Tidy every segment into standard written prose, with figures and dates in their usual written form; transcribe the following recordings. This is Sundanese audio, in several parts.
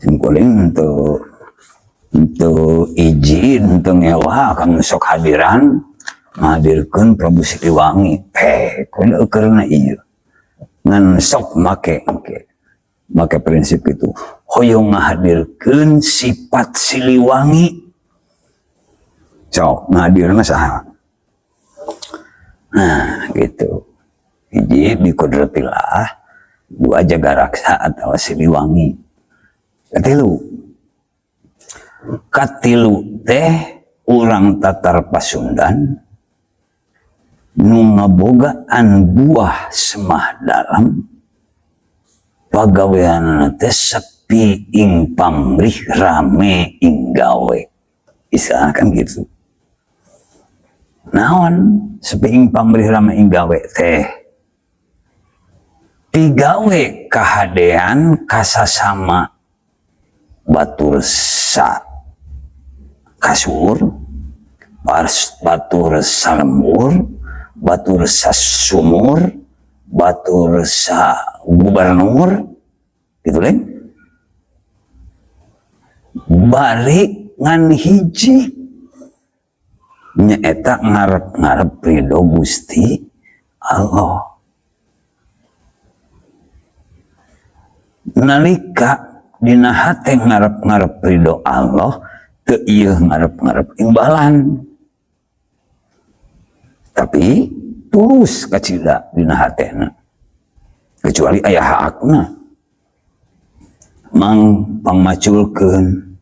Simkuring untuk izin untuk ngewa kang sok hadiran ngahadirkeun Prabu Siliwangi teh kudu eukeurna ieu ngan sok make make make prinsip itu hoyong ngahadirkeun sifat Siliwangi, sok ngahadirna saha. Nah, gitu. Hiji bikudratillah, dua jaga raksa atau Siliwangi. Katilu, katilu teh urang Tatar Pasundan nu ngabogaan buah semah dalam pagaweanana teh sepi ing pamrih, rame ing gawe, istilah kan gitu. Naon sepi ing pamrih, rame ing gawe teh? Pigawe kahadean kasasama batur sa kasur, batur salembur, batur sasumur, batur sa gubernur gitu lain, bari ngan hiji nyaeta ngarep-ngarep ridho Gusti Allah. Nalika dina hate ngarep-ngarep ridho Allah, teu ieu ngarep-ngarep imbalan, tapi tulus kacida dina hatena, kecuali aya hakna mang pangmaculkeun.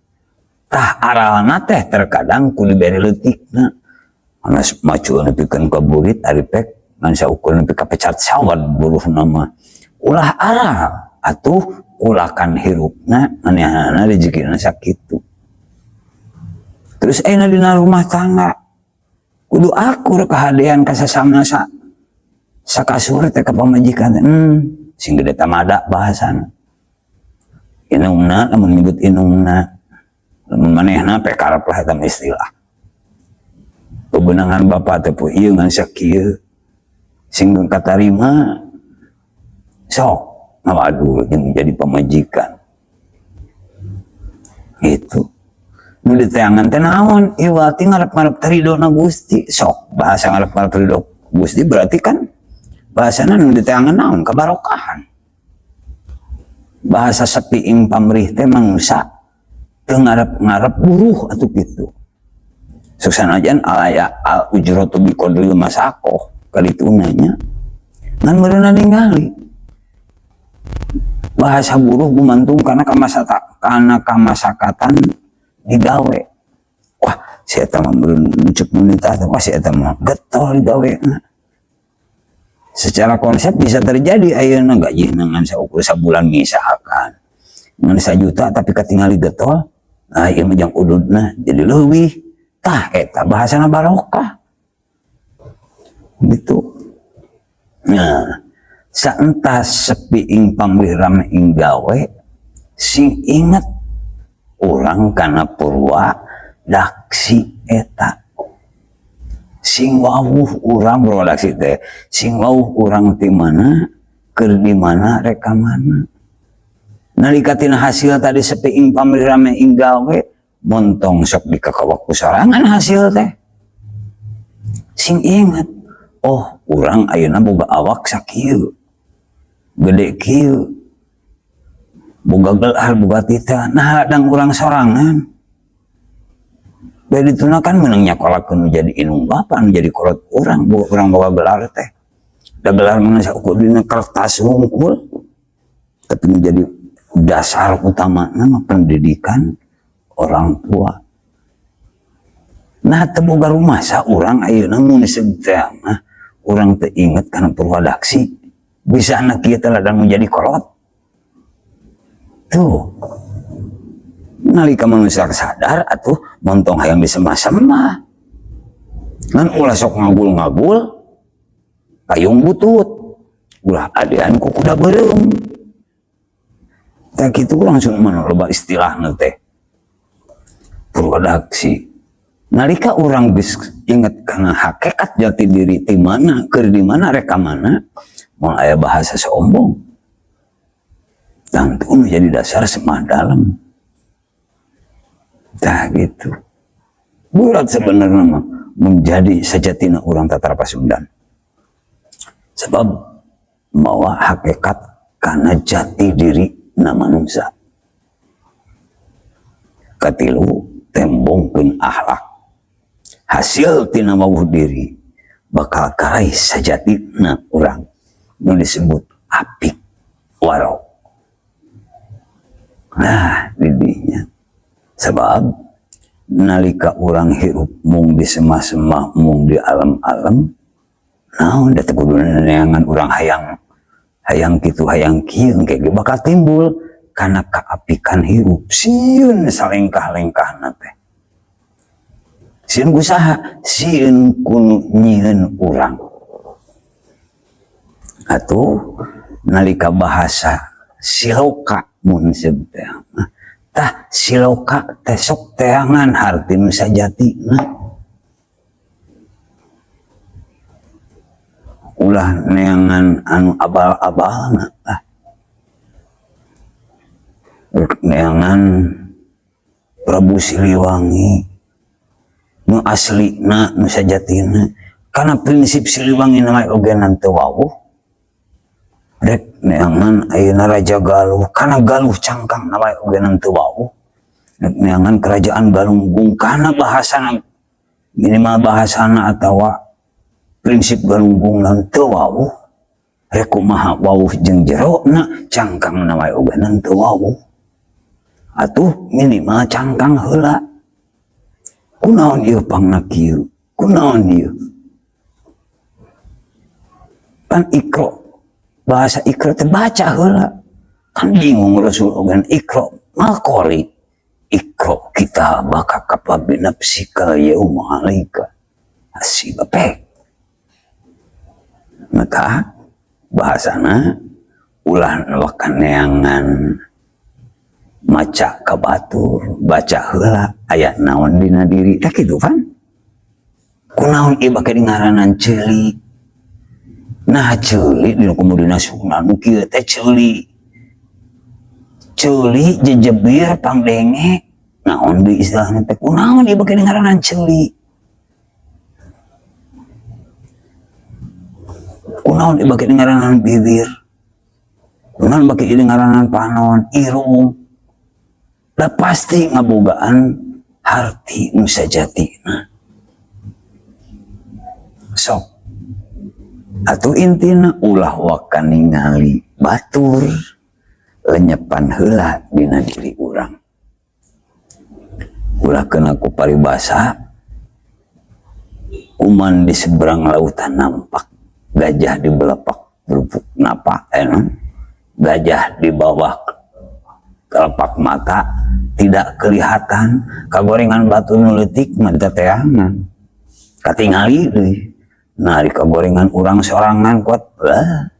Tah, aralna teh terkadang kudu dibere leutikna. Anas macul nepikeun ka burit, ari pek ngan saukur nepi ka pecat sawad buruhna mah. Ulah aral atuh, kulakan hirupna manehna rezekina sakitu. Terus ayeuna dina rumah tangga kudu akur, kahadean ka sasama sa sakasur teh, ka pamajikan, sing gede tamada bahasana, inungna lamun nyebut inungna, lamun manehna pekarep lah eta istilah. Bebenangan bapak teh poe ieu ngan sakieu, sing katarima. Sok ngawadul jeung jadi pamajikan gitu. Nu diteangan teh naon? Ieu berarti ngarep-ngarep ridho Gusti. Sok bahasa ngarep-ngarep ridho Gusti berarti kan bahasana nu diteangan naon? Kabarokahan. Bahasa sepi ing pamrih teh mangsa teu ngarep-ngarep buruh atuh kitu. Sanajan alaya al ujratu bi qadril masaqoh kaditu nanya, ngan meureunna ningali bahasa buruh gumantung karena kamasata, karena kamasakatan digawe. Wah, si eta mah meureun cek munita, wah, si eta mah getol digawe. Secara konsep bisa terjadi ayeuna gaji ngan saukur sabulan misalkan ngan 1 juta, tapi katingali getol. Nah, ieu mah jang ududna jadi leuwih. Tah, eta bahasana barokah gitu. Nah, saentas sepi ing pamrih, rame ing gawe, sing inget urang kana purwa daksi eta. Sing wawuh urang purwadaksi teh, sing wawuh urang ti mana, keur di mana, rek ka mana. Nalika tina hasil tadi sepi ing pamrih, rame ing gawe, montong sok dikakawak ku sorangan hasil teh, sing inget, oh, urang ayeuna boga awak sakieu gede kieu, boga gelar, boga tita. Nah, ladang urang sorangan. Dari itu kan menang nyakolakeun nu jadi indung bapa, nu jadi kolot urang, boga urang boga gelar teh. Da gelar mah saukur dina kertas wungkul. Tapi menjadi dasar utama nama pendidikan orang tua. Nah, teu boga rumah sa urang ayeuna mun teh mah urang teu inget kana purwadaksi. Bisa anak kieu teh ladang menjadi kolot. Tuh. Nalika manusia sadar atuh montong hayang disemah-semah. Ngan ulah sok ngagul-ngagul payung butut. Ulah adean ku kuda beureum. Tah kitu langsung mana loba istilahna teh. Purwadaksi. Nalika urang geus inget kana hakikat jati diri, ti mana, keur di mana, rek ka mana, moal aya bahasa sombong. Tangtu nu jadi dasar semah dalam. Tah gitu. Berat sebenarnya mah menjadi sejatinya orang Tatar Pasundan. Sebab mawa hakikat karena jati diri na manusia. Katilu, tembongkeun akhlak. Hasil tina wawuh diri bakal karaih sajatina urang nu disebut apik warok. Nah, didinya. Sebab nalika urang hirup mung di semah-semah, mung di alam-alam, naon da teu kudu neangan urang hayang hayang kitu, hayang kieu, engke ge bakal timbul karena kaapikan hirup. Sieun salengkah-lengkahna teh. Sieun ku saha? Sieun ku nu nyieun urang. Atuh nalika bahasa siloka mun seub teh mah, tah siloka teh sok teangan harti nu sajatina. Ulah neangan anu abal-abalna lah. Rek neangan Prabu Siliwangi nu aslina, nu sajatina, karena prinsip Siliwangi na oge teu wawuh. Rek neangan ayeuna Raja Galuh, karena Galuh cangkang na oge teu wawuh. Rek neangan kerajaan Galunggung, karena bahasana minimal bahasana atawa prinsip Galunggung teu wawuh. Rek kumaha wawuh jeung jerona, cangkang na oge teu wawuh. Atuh minimal cangkang heula. Kunaon ieu pangna kieu? Kunaon ieu? Kan ikro, bahasa ikro teh baca heula. Kan bingung Rasul oge, ikro maqori. Ikro kitabaka kafa binafsika yauma alaika hasiba pek. Maka bahasana ulah neangan maca ka batur, baca heula aya naon dina diri teh kitu kan. Kunaon ieu bake dingaranan ceuli? Nah, ceuli dina kumudina sukna nu kieu teh ceuli. Ceuli jejebir pangdenge naon deui istilahna teh, kunaon ieu bake dingaranan ceuli? Kunaon ieu bake dingaranan bibir? Kunaon bake dingaranan panon, irung? Lah pasti ngabogaan harti nu sajatina. Sok atuh intina ulah waka ningali batur, lenyepan heula dina diri urang. Ulah kena ku paribasa kuman di seberang lautan nampak, gajah di belepak berupuk napa, gajah di bawah kelopak mata tidak kelihatan, kagorengan batu nu leutik mah diteteangan katingali deui. Nah, di kagorengan urang sorangan kuat lah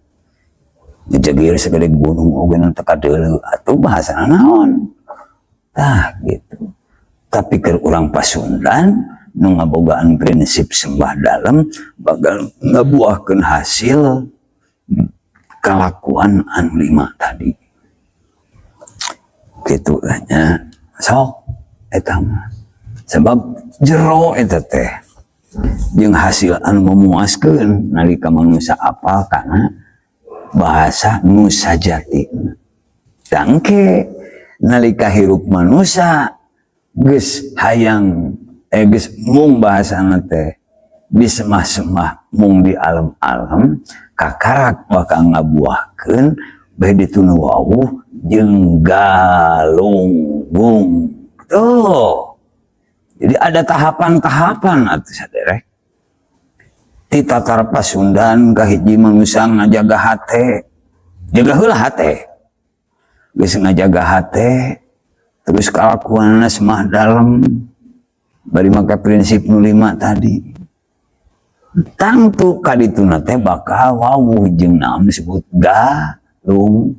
ngejegir segede gunung oge nu teu kadeuleu, atuh bahasana naon tah gitu. Tapi keur urang Pasundan nu ngabogaan prinsip sembah dalem bakal ngabuahkeun hasil kalakuan anu lima tadi gitu lah nya. Sok eta mah sebab jero eta teh jeung hasil anu memuaskeun nalika manusia apal kana bahasa nu sajatina. Dangke nalika hirup manusia geus hayang geus mung bahasana teh disemah-semah mung di alam-alam, kakarak bakal ngabuahkeun bae ditu nu wawuh jeung galunggung. Tuh. Jadi ada tahapan-tahapan atuh saderek. Ti Tatar Pasundan kahiji manusia ngajaga hate. Jaga heula hate. Geus ngajaga hate, terus kalakuanna semah dalem bari make prinsip nu lima tadi. Tangtu kadituna teh bakal wawuh jeung naon disebut galunggung.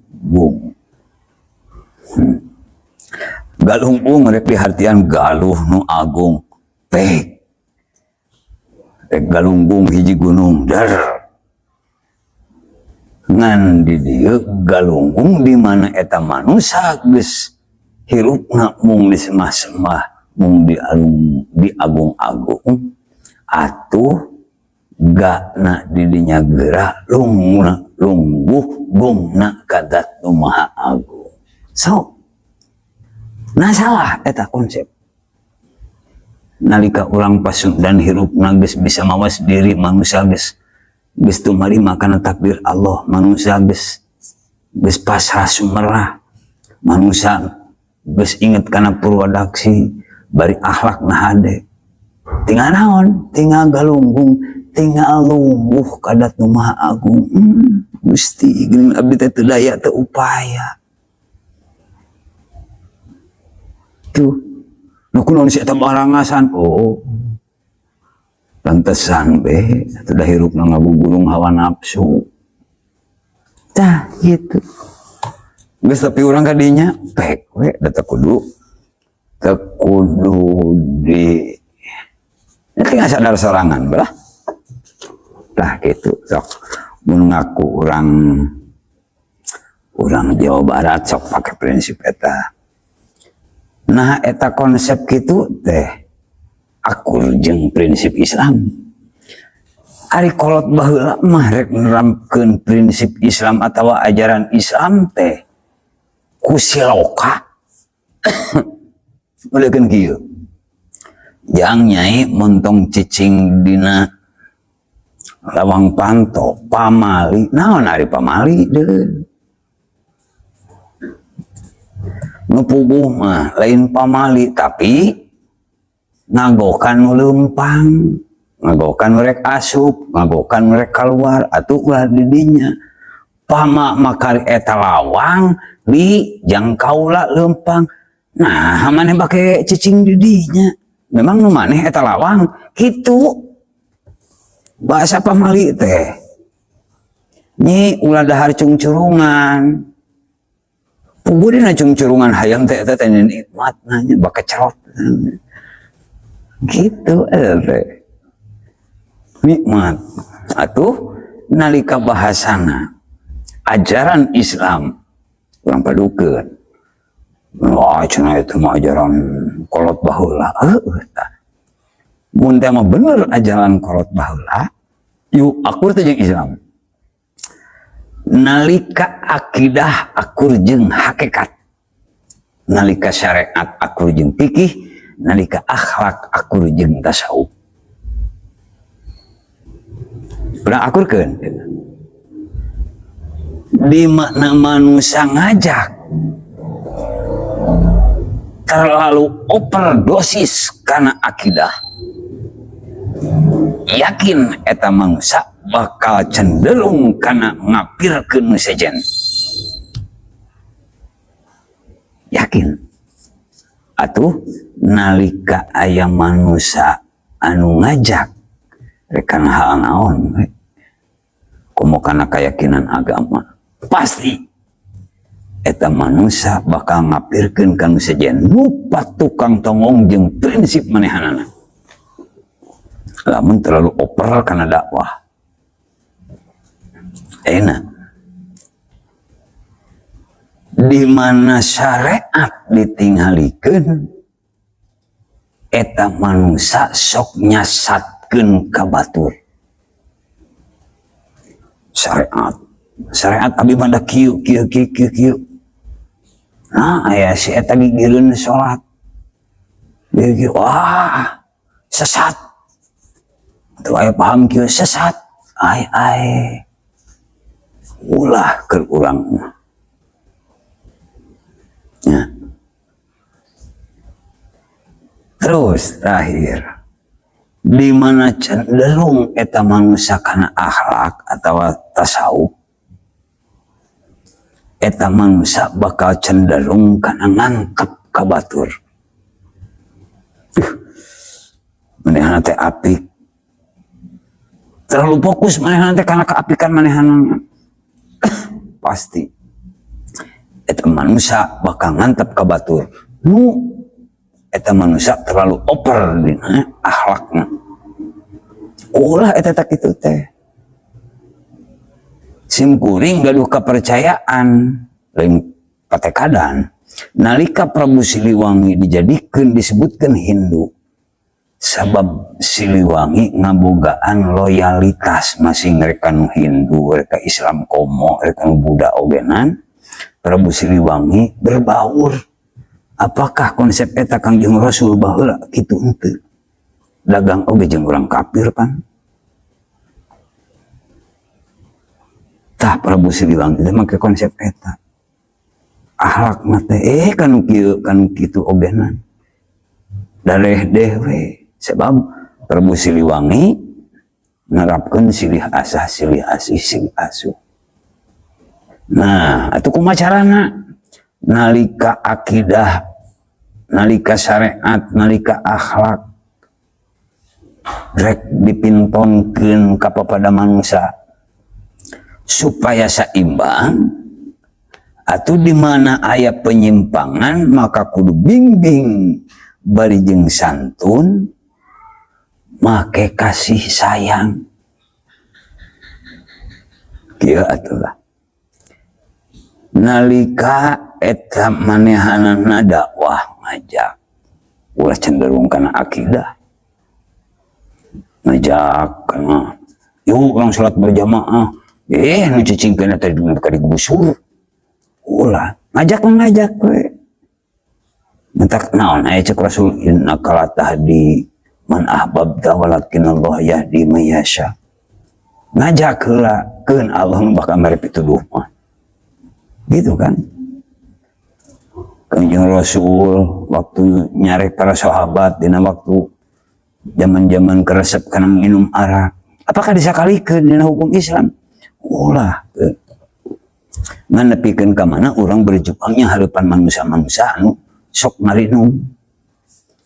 Galunggung rek dihartian galuh nu agung pek. Rek galunggung hiji gunung der. Ngan di dieu galunggung di mana eta manusia geus hirupna mung di semah-semah Mung dialung diagung-agung atuh gakna didinya geura lungna lungguh gongna ka Dat Nu Maha Agung. So nah, salah eta konsep. Nalika urang Pasundan hirupna geus bisa mawas diri, manusia geus geus tumarima kana takdir Allah, manusia geus geus pasrah sumerah, manusia geus inget kana purwadaksi, bari akhlak hade, tinggal naon? Tinggal galunggung, tinggal lungguh ka Dat Nu Maha Agung. Gusti, geuning abdi teh teu daya teu upaya. Tuh nu kunaon si eta barangasan? Oh, pantesan be atuh, da hirupna ngagugulung hawa nafsu. Tah gitu geus, tapi urang kadinya pek we da teu kudu di ya, tinggal sadar sorangan belah. Tah gitu. Sok mun ngaku urang urang Jawa Barat, sok pakai prinsip eta. Nah, eta konsep gitu teh akur jeung prinsip Islam. Ari kolot baheula mah rek nerapkeun prinsip Islam atau ajaran Islam teh ku siloka. Ulekeun kieu. Jang Nyai, montong cicing dina lawang panto pamali. Naon ari pamali deui? Nu puguh mah lain pamali, tapi ngagokan nu leumpang, ngagokan nu rek asup, ngagokan nu rek keluar. Atuh ulah di dinya. Pama makari eta lawang li jang kaula leumpang. Nah, maneh bake cicing di dinya? Memang nu maneh eta lawang? Kitu bahasa pamali teh. Nyi, ulah dahar cungcurungan. Puguh dina cungcurungan hayam teh eta teh nikmat nanya baka cerot gitu eta teh nikmat. Atuh nalika bahasana ajaran Islam urang padukeun, wah, cenah itu mah ajaran kolot baheula. Heueuh, tah mun teh mah bener ajaran kolot baheula, yuk akur teh jeung Islam. Nalika akidah akur jeung hakikat, nalika syariat akur jeung fikih, nalika akhlak akur jeung tasawuf, urang akurkeun. Di mana manusia ngajak terlalu overdosis karena akidah, yakin eta manusia bakal cenderung karena ngapirkeun nu sejen. Yakin atuh nalika aya manusia anu ngajak rekan hal naon we, komo kana keyakinan agama, pasti eta manusia bakal ngapirkeun ka nu sejen, lupa tukang tonggong jeung prinsip manehanana, lamun terlalu over kana dakwah. Enak di mana syariat ditinggalikeun, eta manusia sok nyasatkeun ka batur. Syariat, syariat abi mah da kieu kieu kieu kieu kieu. Nah, aya si eta gigireun salat. Kieu, wah, sesat. Tuh aya paham kieu, sesat. Ai ai. Ulah keur urang mah. Ya. Terus terakhir, di mana cenderung eta manusia kana akhlak atau tasawuf, eta manusia bakal cenderung kana ngantep ka batur. Manehna teh apik. Terlalu fokus manehna teh kana keapikan manehna. Pasti eta manusia bakal ngantep ka batur. Nu eta manusia terlalu over dina akhlakna. Ulah eta tak kitu teh. Sim kuring gaduh kepercayaan lain patekadan. Nalika Prabu Siliwangi dijadikan, disebutkan Hindu, sabab Siliwangi ngabogaan loyalitas masing mereka nu Hindu, mereka Islam komo, mereka nu Buddha ogenan. Prabu Siliwangi berbaur. Apakah konsep eta Kangjeng Rasul baheula kitu henteu? Dagang oge jeung urang kafir pan. Tah, Prabu Siliwangi teh make konsep eta. Akhlak mah teh kanu kieu kanu kitu ogenan. Dareh deh we. Sebab Prabu Siliwangi nerapkeun silih asah, silih asih, silih asuh. Nah, atuh kumaha carana? Nalika akidah, nalika syariat, nalika akhlak rek dipintonkeun ka papada manusia supaya seimbang, atau di mana aya penyimpangan maka kudu bimbing bari jeung santun, make kasih sayang. Kieu atuh lah, nalika eta manehanana dakwah ngajak, ulah cenderung kana akidah, ngajak kana yuk urang salat berjamaah, nu cicingkeun teh ka digusur. Ulah ngajak, ngajak we. Mentak naon aya cek Rasul, innaka la tahdi man ahbabta walakin Allah yahdi man yasha. Ngajak heula, keun Allah nu bakal mere pituduh mah. Gitu kan? Kanjeng Rasul waktu nyarek para sahabat dina waktu zaman-zaman keresep kana minum arak. Apakah disakalikeun dina hukum Islam? Ulah. Ngan nepikeun ka mana urang berjuangnya harapan manusia-manusia anu sok ngarinum.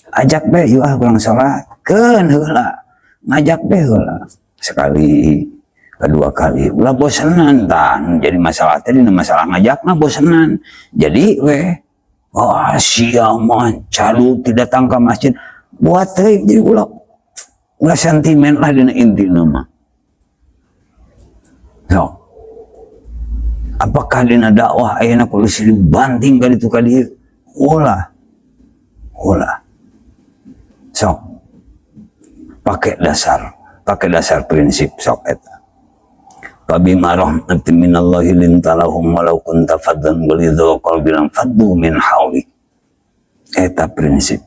Ajak be yuk ah urang salat. Keun heula. Ngajak be heula. Sekali, kedua kali, ulah bosenan. Tah, jadi masalah teh dina masalah ngajak mah bosenan. Jadi weh, wah sia mah calu tidak datang ke masjid. Buat teh jadi ulah ulah sentimen lah dina intina mah. So, apakah dina dakwah ayeuna kudu silih banting ka ditu ka dieu? Ulah. Ulah. Sok. Pakai dasar prinsip sok eta. Fabima rahmatin minallahi linta lahum walau kunta faddan ghalidzal qalbi lam faddu min hawlik. Eta prinsip.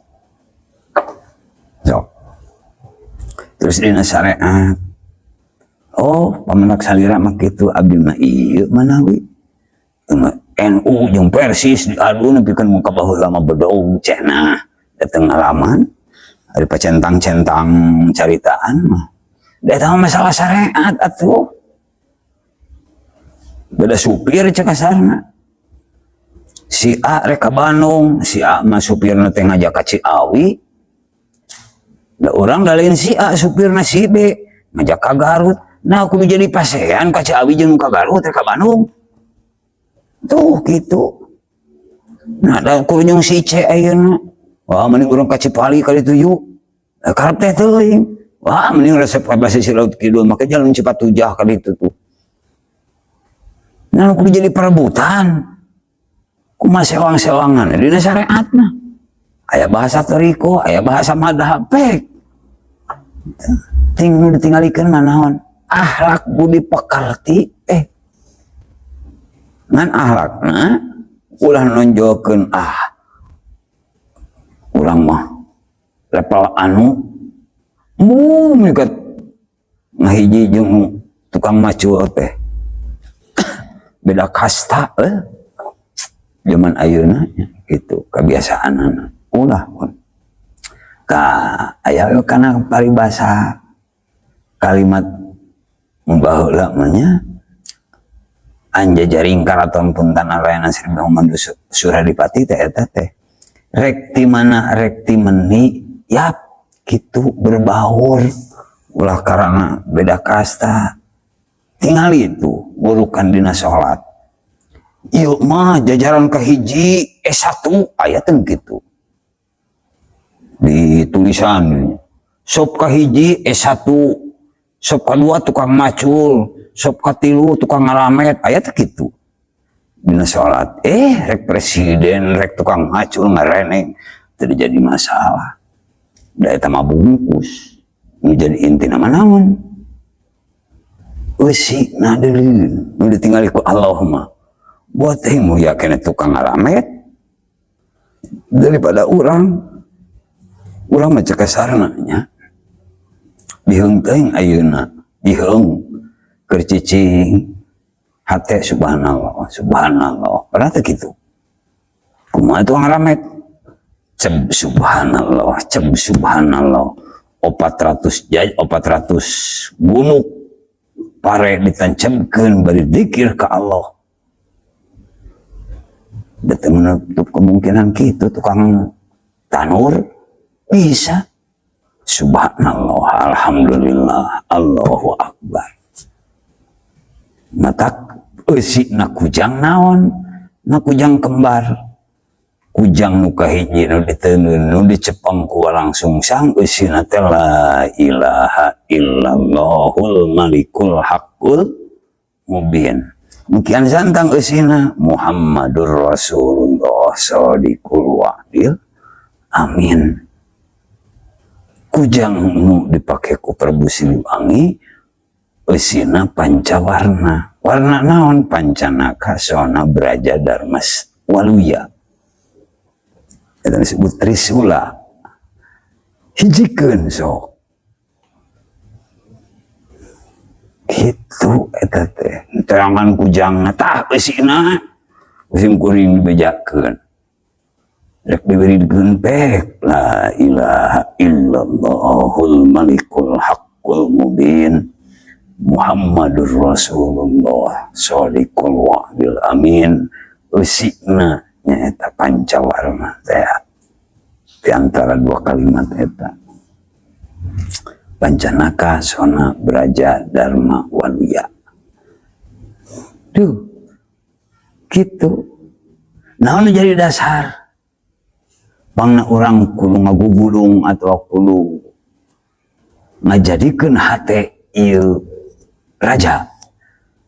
Sok. Terus dina syariat. Oh, pamenak salira mah kitu, abdi mah ieu manawi. NU jeung Persis diadu nepikeun muka baheula mah bedog cenah. Dateng ngalaman ari pacentang-centang caritaan mah. Da eta mah masalah syariat atuh. Beda supir cek kasarna. Si A rek ka Bandung, si A mah supirna teh ngajak ka Ciawi. Da urang da lain si A, supirna si B ngajak ka Garut. Nah, kudu jadi pasean ka Ciawi jeung ka Garut rek ka Bandung. Tuh gitu. Nah, da kudu si C ayeuna. Wah, mending urang ka Cipali kali tujuh. Nah, karep teh teuing. Wah, mending resep ka basisi laut kidul make jalan Cipatujah kali itu tuh. Nah, kudu jadi perebutan. Kumaha sewang-sewangan dina syariatna. Aya bahasa toriko, aya bahasa madhab pek. Ting nu ditinggalikeun mah naon? Akhlak budi pekerti ngan akhlakna ulah nonjolkeun, ah urang mah level anu mu mikat ngahiji jeung tukang macul teh beda kasta. Zaman ayeuna gitu kebiasaan ulah pun ka aya kana paribasa kalimat baheula mah nya, anjajaring karaton Punten Narayana Sri Muhammad Suradipati teh, eta teh rek ti mana rek ti meni yap gitu berbaur, ulah karena beda kasta. Tinggal itu ngurukan dina salat. Ieu mah jajaran kahiji S1 aya teh gitu di tulisan, sop kahiji S1, sop kedua tukang macul, sop katilu tukang ngaramet, aya teh gitu. Dina salat rek presiden, rek tukang macul, ngareneng, tidak jadi masalah. Da eta mah bungkus. Nu jadi inti nama naon? Eusi nadeulin nu ditinggali ku Allah mah. Buat teh mulia keneh tukang ngaramet daripada urang. Urang mah cek kasarna nya. Biheung teuing ayeuna, biheung keur cicing hate subhanallah, subhanallah. Pernah teu kitu? Kumaha tukang ngaramet? Ceb subhanallah, ceb subhanallah. 400 jaj, 400 gunuk pare ditancapkeun bari dikir ka Allah. Betul menutup kemungkinan gitu tukang tanur bisa subhanallah, alhamdulillah, Allahu akbar. Matak eusi na kujang naon? Na kujang kembar. Kujang nu kahiji nu diteundeun, nu dicepeng ku walangsungsang, eusina teh la ilaha illallahul malikul haqqul mubin. Mungkin santang eusina Muhammadur Rasulullah sadiqul wa'dil amin. Kujang nu dipake ku Prabu Siliwangi eusina pancawarna. Warna naon? Pancanaka sona braja dharmas waluya. Eta disebut trisula. Hijikeun sok. Gitu eta teh. Terangan kujangna tah eusina. Eusim kuring dibejakeun. Rek diwiridkeun pek la ilaha illallahul malikul haqqul mubin Muhammadur Rasulullah shadiqul wa'dil amin. Eusina nyaeta pancawarna teh di antara dua kalimat eta pancanaka sona braja dharma waluya. Duh, gitu. Naon jadi dasar pangna urang kudu ngagugulung atau kudu ngajadikeun hate ieu raja?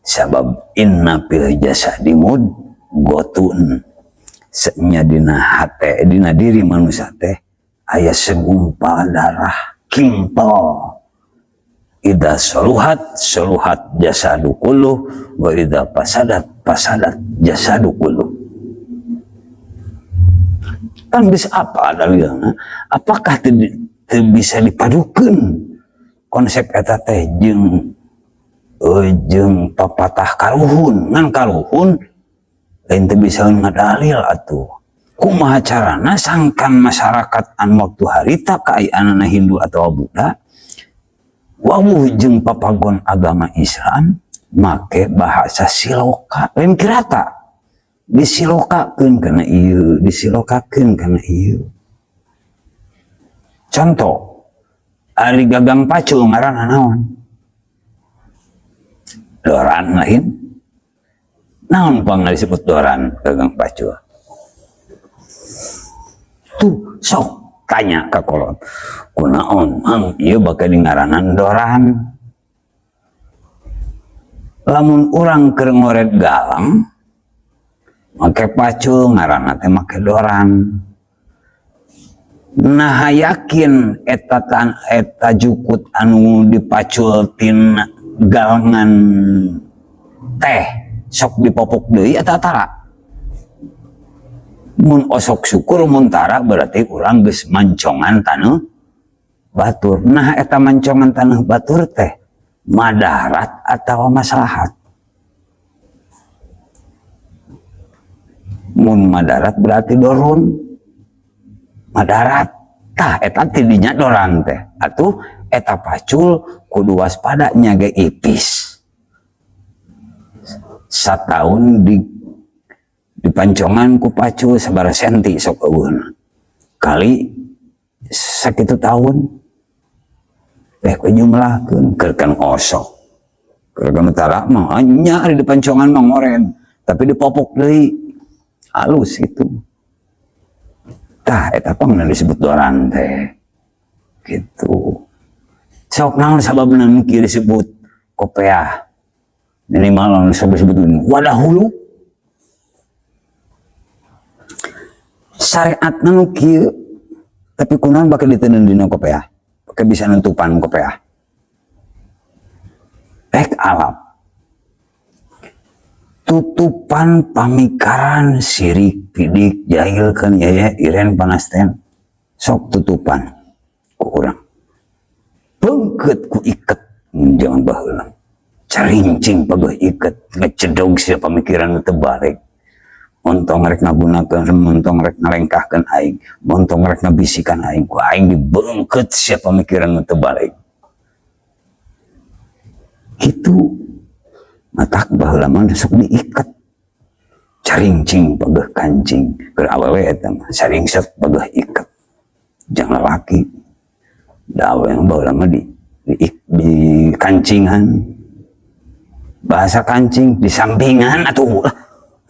Sabab inna fil jasadi mudgotun, senya dina hate, dina diri manusia teh aya segumpal darah kimpel. Ida soluhat soluhat jasadu kulluh, wa ida pasadat pasadat jasadu kulluh. Kan bisa apa dalilna? Apakah teu bisa dipadukeun konsep eta teh jeung papatah karuhun? Ngan karuhun lain teu bisa ngadalil atuh. Kumaha carana sangkan masyarakat anu waktu harita kaayaanana Hindu atau Buddha wawuh jeung papagon agama Islam make bahasa siloka, lain kirata, disilokakeun kana ieu, disilokakeun kana ieu. Contoh, ari gagang pacul ngaranna naon? Doran lain? Naon pang disebut doran gagang pacul? Tuh sok tanya ka kolot, kunaon mang ieu bakal di ngaranan doran? Lamun urang keur ngoret galang make pacul, ngaranna teh make doran. Nah, yakin eta tan eta jukut anu dipacul tina galengan teh sok dipopok deui eta tara? Mun osok syukur, mun tara berarti urang geus mancongan taneuh batur. Nah, eta mancongan taneuh batur teh madarat atau maslahat? Mun madarat berarti dorun madarat. Tah, eta tidinya doran teh atuh. Eta pacul kudu waspada nya ge, ipis satahun di dipancongan ku pacul sabaraha senti sok eueuhna kali sakitu tahun teh ku jumlahkeun. Keur kan osok, keur kan tara mah nya di pancongan mah ngoren, tapi dipopok deui halus gitu. Tah, eta pang disebut doran teh gitu. Sok naon sababna nu kieu disebut kopeah? Minimal disebut wadah hulu. Syariatna nu kieu, tapi kunaon bakal diteundeun dina kopeah? Bakal bisa nentupan kopeah. Rek alap. Tutupan pamikaran sirik, pidik, jahil kan ya ya iren panasten. Sok tutupan ku urang. Beungkeut ku iket zaman baheula. Carincing pageuh iket ngecedog sia pamikiran nu teu balik. Montong rek ngagunakeun, montong rek ngalengkahkeun aing, montong rek ngabisikan aing, ku aing dibeungkeut sia pamikiran nu teu balik. Kitu matak baheula mah sok diiket. Carincing pageuh kancing, keur awewe eta mah saringset pageuh iket. Jang lalaki. Da awewe mah baheula mah di kancingan. Bahasa kancing di sampingan atuh lah.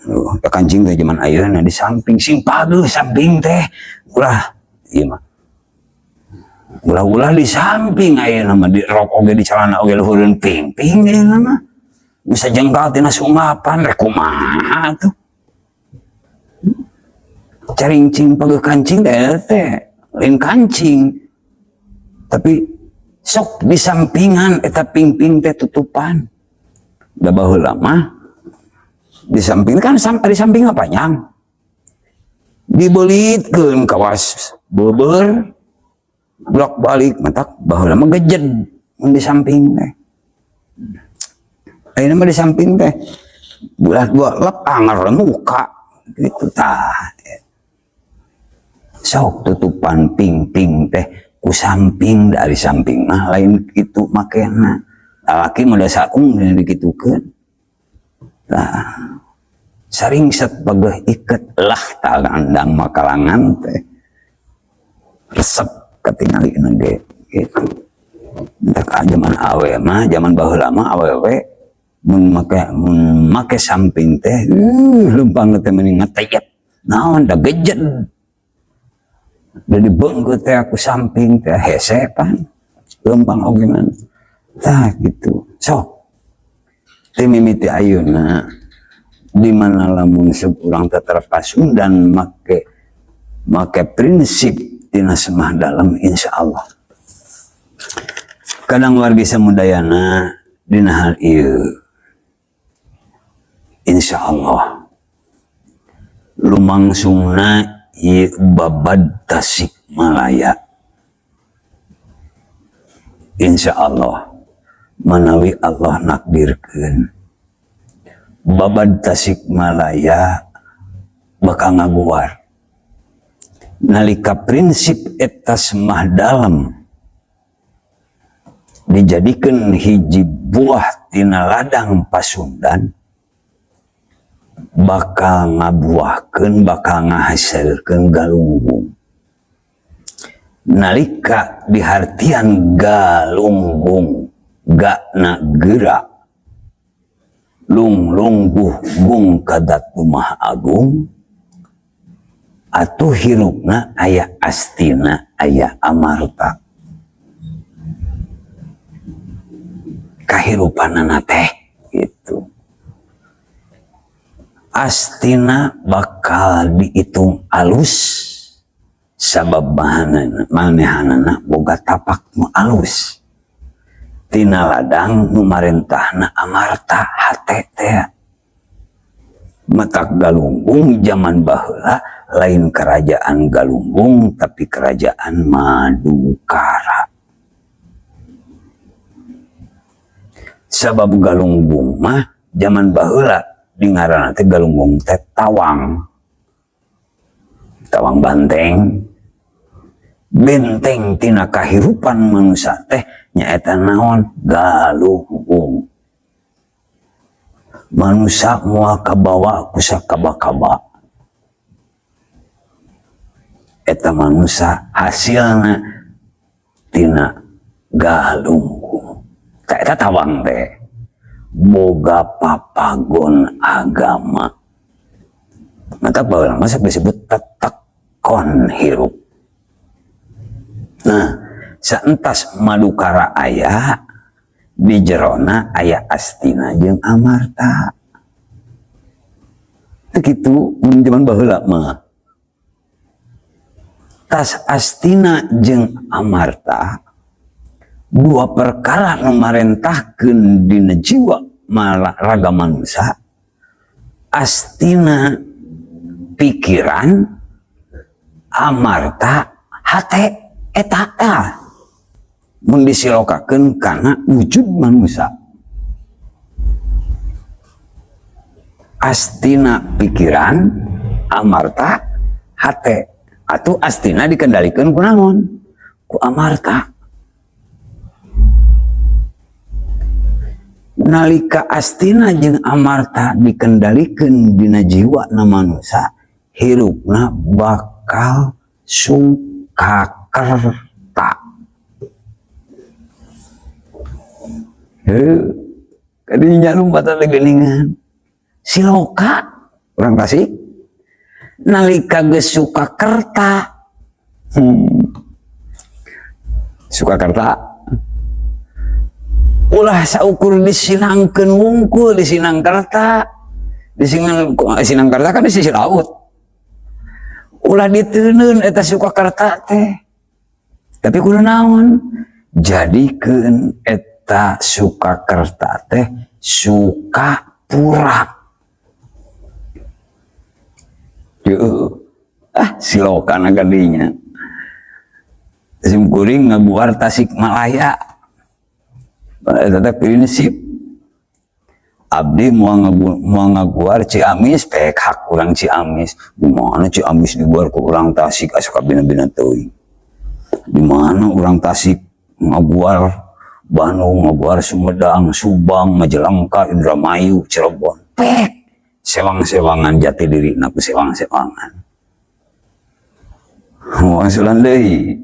Oh, kancing teh zaman ayeuna di samping sing pageuh samping teh. Ulah ieu mah. Ulah-ulah di samping ayeuna mah di rok oge, di celana oge luhureun pingping ayeuna mah. Bisa jengkal tina sunggapan, rek kumaha tuh. Carincing pageuh kancing teh teh lain kancing. Tapi sok di sampingan eta pingping teh tutupan. Da baheula mah di samping kan sampai di samping apa panjang. Dibelitkeun kawas beber bolak balik, matak baheula mah gejed mun di samping teh. Ayeuna mah di samping teh bulah dua lep anger muka gitu tah. Sok tutupan pingping teh ku samping, dari samping mah lain kitu makena. Lalaki mah da saung dikitukeun. Tah, saringset pageuh iket lah tangandang makalangan teh. Resep katingali ge gitu. Entak zaman awe mah, zaman baheula mah awewe mun make samping teh leumpang teh mending ngeteyet. Naon da gejed. Da dibeungkeut teh aku samping teh hese pan. Leumpang oge mah. Tah gitu. Sok. Ti mimiti ayeuna di mana lamun urang tetep Pasundan make make prinsip tina semah dalam, insya Allah. Kadang wargi samudayana dina hal ieu, insya Allah lumangsungna ieu babad Tasikmalaya, insya Allah manawi Allah nakdirkeun babad Tasikmalaya bakal ngaguar nalika prinsip eta semah dalam dijadikan hiji buah tina ladang Pasundan, bakal ngabuahkeun, bakal ngahasilkeun galunggung. Nalika dihartian galunggung, gakna gerak lung lungguh gung kadat rumah agung atuh hirupna aya astina, aya amarta kahirupanana teh gitu. Astina bakal dihitung alus sabab manehanana boga tapak nu alus tina ladang nu marentahna amarta hate teh. Matak Galunggung zaman baheula lain kerajaan Galunggung, tapi kerajaan Madukara, sabab Galunggung mah zaman baheula di ngaranna teh Galunggung teh tawang, tawang banteng. Benteng tina kahirupan manusia teh nyaeta naon? Galunggung. Manusia moal kabawa ku sakaba-kaba eta manusia hasilna tina galunggung. Tah, eta tawang teh boga papagon agama, maka baheula mah sok disebut tetekon hirup. Nah, saentas Madukara aya di jerona, aya astina jeung amarta. Teu kitu mun zaman baheula mah. Tas astina jeung amarta, dua perkara nu marentahkeun dina jiwa raga manusia. Astina pikiran, amarta hate. Eta tah mun disilokakeun kana wujud manusia, astina pikiran, amarta hate. Atau astina dikendalikan ku naon? Ku amarta. Nalika astina jeung amarta dikendalikan dina jiwa na manusia, hirupna bakal sukakerta. Heuh, kadinya lumpatan geuningan. Siloka urang Tasik nalika geus Sukakerta. Sukakerta ulah saukur disinangkeun wungkul di Sinangkerta, di Sinangkerta kan di sisi laut, ulah diteunun eta Sukakerta teh, tapi kudu naon? Jadikeun eta Sukakerta teh Sukapura. Ah, silokan kadinya sim kuring ngaguar Tasikmalaya. Eta teh prinsip abdi moal ngaguar Ciamis, pek hak urang Ciamis. Di mana Ciamis diguar ku urang Tasik, asup kabina-bina teuing. Di mana urang Tasik ngaguar Bandung, ngaguar Sumedang, Subang, Majalengka, Indramayu, Cirebon, pek sewang-sewangan jati diri na sewang-sewangan. Wangsulan deui,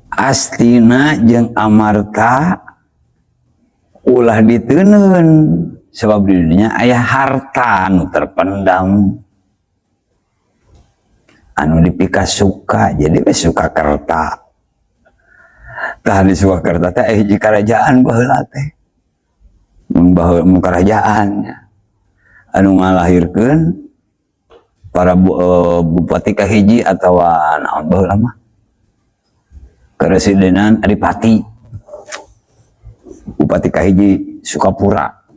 astina jeung amarta ulah diteunun, sebab di dunia aya harta anu terpendam anu dipikasuka, jadi we Sukakerta. Tah, di Sukakerta teh hiji kerajaan baheula teh, mun baheula mun kerajaan anu ngalahirkeun para bupati kahiji atawa naon baheula mah keresidenan adipati, bupati kahiji Sukapura.